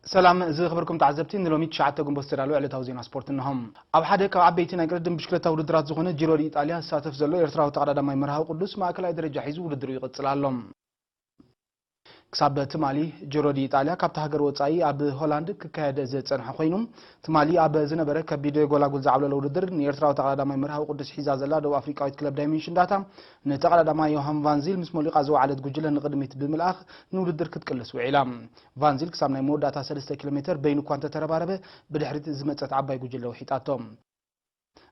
ሰላም ዝኸበርኩም ተዓዘብቲ፣ ንሎሚ ትሽዓተ ግንቦት ዝተዳለወ ዕለታዊ ዜና ስፖርት እንሆ። ኣብ ሓደ ካብ ዓበይቲ ናይ ቅድድም ብሽክለታ ውድድራት ዝኾነ ጂሮ ዲ ኢጣልያ ዝሳተፍ ዘሎ ኤርትራዊ ተቐዳዳማይ መርሃዊ ቅዱስ ማእከላይ ደረጃ ሒዙ ውድድሩ ይቕጽል ኣሎ። ክሳብ ትማሊ ጂሮ ዲ ኢጣልያ ካብታ ሃገር ወጻኢ ኣብ ሆላንድ ክካየድ ዝጸንሐ ኮይኑ፣ ትማሊ ኣብ ዝነበረ ከቢድ ጎላጉል ዝዓብለሎ ውድድር ንኤርትራዊ ተቐዳዳማይ መርሃዊ ቅዱስ ሒዛ ዘላ ደቡብ ኣፍሪቃዊት ክለብ ዳይሜንሽን ዳታ ንተቐዳዳማይ ዮሃን ቫንዚል ምስ ሞሊቓ ዝወዓለት ጉጅለ ንቕድሚት ብምልኣኽ ንውድድር ክትቅልስ ውዒላ። ቫንዚል ክሳብ ናይ መወዳእታ ሰለስተ ኪሎ ሜተር በይኑ እኳ እንተተረባረበ፣ ብድሕሪት ዝመጸት ዓባይ ጉጅለ ውሒጣቶ።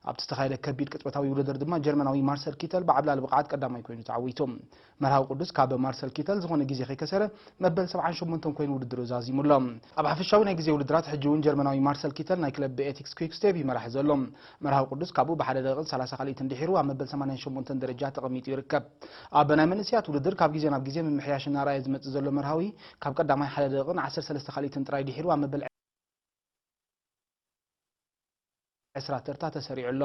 ኣብቲ ዝተኻየደ ከቢድ ቅጽበታዊ ውድድር ድማ ጀርመናዊ ማርሰል ኪተል ብዓብላሊ ብቕዓት ቀዳማይ ኮይኑ ተዓዊቱ። መርሃዊ ቅዱስ ካብ ማርሰል ኪተል ዝኾነ ግዜ ከይከሰረ መበል ሰብዓን ሸሞንተን ኮይኑ ውድድሩ ዛዚሙ ኣሎ። ኣብ ሓፈሻዊ ናይ ግዜ ውድድራት ሕጂ እውን ጀርመናዊ ማርሰል ኪተል ናይ ክለብ ኤቲክስ ኩክ ስቴፕ ይመራሕ ዘሎ። መርሃዊ ቅዱስ ካብኡ ብሓደ ደቂቕን ሰላሳ ካልኢትን ድሒሩ ኣብ መበል ሰማንያን ሸሞንተን ደረጃ ተቐሚጡ ይርከብ። ኣብ ናይ መንእሰያት ውድድር ካብ ግዜ ናብ ግዜ ምምሕያሽ እናረኣየ ዝመጽእ ዘሎ መርሃዊ፣ ካብ ቀዳማይ ሓደ ደቂቕን ዓሰርተ ሰለስተ ካልኢትን ጥራይ ድሒሩ ኣብ መበል ዕስራ ተርታ ተሰሪዑ ኣሎ።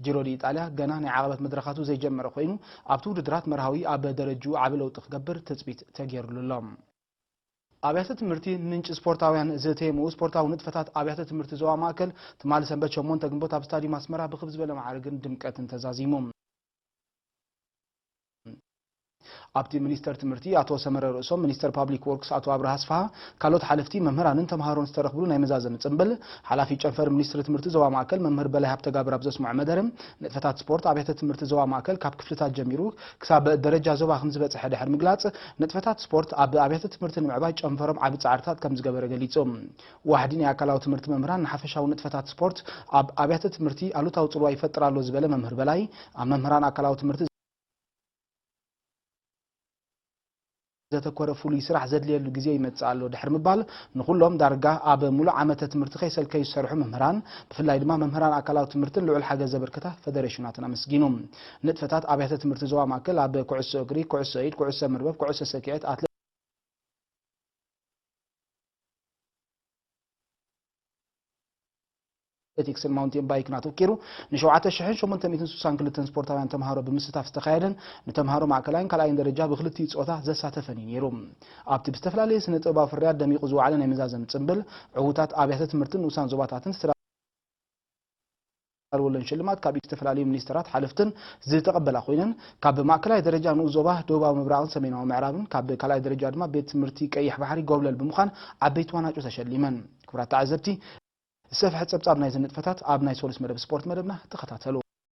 ጂሮ ዲ ኢጣልያ ገና ናይ ዓቐበት መድረኻቱ ዘይጀመረ ኮይኑ፣ ኣብቲ ውድድራት መርሃዊ ኣብ ደረጅኡ ዓቢ ለውጢ ክገብር ትጽቢት ተገይሩሉ ኣሎ። ኣብያተ ትምህርቲ ምንጪ ስፖርታውያን ዝተየምኡ ስፖርታዊ ንጥፈታት ኣብያተ ትምህርቲ ዞባ ማእከል ትማሊ ሰንበት ሸሞንተ ግንቦት ኣብ ስታዲየም ኣስመራ ብኽብ ዝበለ ማዕርግን ድምቀትን ተዛዚሙ። ኣብቲ ሚኒስተር ትምህርቲ ኣቶ ሰመረ ርእሶም፣ ሚኒስተር ፓብሊክ ወርክስ ኣቶ ኣብርሃ ኣስፍሃ፣ ካልኦት ሓለፍቲ መምህራንን ተምሃሮን ዝተረኽብሉ ናይ መዛዘሚ ጽምብል፣ ሓላፊ ጨንፈር ሚኒስትሪ ትምህርቲ ዞባ ማእከል መምህር በላይ ሃብተጋብር ኣብ ዘስምዖ መደረ፣ ንጥፈታት ስፖርት ኣብያተ ትምህርቲ ዞባ ማእከል ካብ ክፍልታት ጀሚሩ ክሳብ ደረጃ ዞባ ከም ዝበጽሐ ድሕሪ ምግላጽ፣ ንጥፈታት ስፖርት ኣብ ኣብያተ ትምህርቲ ንምዕባይ ጨንፈሮም ዓቢ ጻዕርታት ከም ዝገበረ ገሊጹ። ዋሕዲ ናይ ኣካላዊ ትምህርቲ መምህራን ንሓፈሻዊ ንጥፈታት ስፖርት ኣብ ኣብያተ ትምህርቲ ኣሉታዊ ጽልዋ ይፈጥር ኣሎ ዝበለ መምህር በላይ፣ ኣብ መምህራን ኣካላዊ ትምህርቲ ዘተኮረ ፍሉይ ስራሕ ዘድልየሉ ግዜ ይመጽእ ኣሎ ድሕሪ ምባል፣ ንኹሎም ዳርጋ ኣብ ሙሉእ ዓመተ ትምህርቲ ከይሰልከዩ ዝሰርሑ መምህራን፣ ብፍላይ ድማ መምህራን ኣካላዊ ትምህርትን ልዑል ሓገዝ ዘበርከታ ፈደሬሽናትን ኣመስጊኑ። ንጥፈታት ኣብያተ ትምህርቲ ዞባ ማእከል ኣብ ኩዕሶ እግሪ፣ ኩዕሶ ኢድ፣ ኩዕሶ መርበብ፣ ኩዕሶ ሰኪዐት፣ ኣትሌ ኣትሌቲክስን ማውንቴን ባይክን ኣተኪሩ ንሸውዓተ ሽሕን ሸሞንተ ሚእትን ስሳን ክልተን ስፖርታውያን ተምሃሮ ብምስታፍ ዝተኻየደን ንተምሃሮ ማእከላይን ካልኣይን ደረጃ ብክልቲኡ ጾታ ዘሳተፈን እዩ ነይሩ። ኣብቲ ብዝተፈላለየ ስነ ጥበባዊ ፍርያት ደሚቑ ዝወዓለ ናይ መዛዘሚ ጽምብል፣ ዕዉታት ኣብያተ ትምህርትን ንኡሳን ዞባታትን ዝተዳለወለን ሽልማት ካብ ዝተፈላለዩ ሚኒስተራት ሓለፍትን ዝተቐበላ ኮይነን፣ ካብ ማእከላይ ደረጃ ንኡስ ዞባ ደቡባዊ ምብራቕን ሰሜናዊ ምዕራብን፣ ካብ ካልኣይ ደረጃ ድማ ቤት ትምህርቲ ቀይሕ ባሕሪ ጎብለል ብምዃን ዓበይቲ ዋናጩ ተሸሊመን። ክቡራት ተዓዘብቲ፣ ዝሰፍሐ ጸብጻብ ናይዚ ንጥፈታት ኣብ ናይ ሶሉስ መደብ ስፖርት መደብና ተኸታተሉ።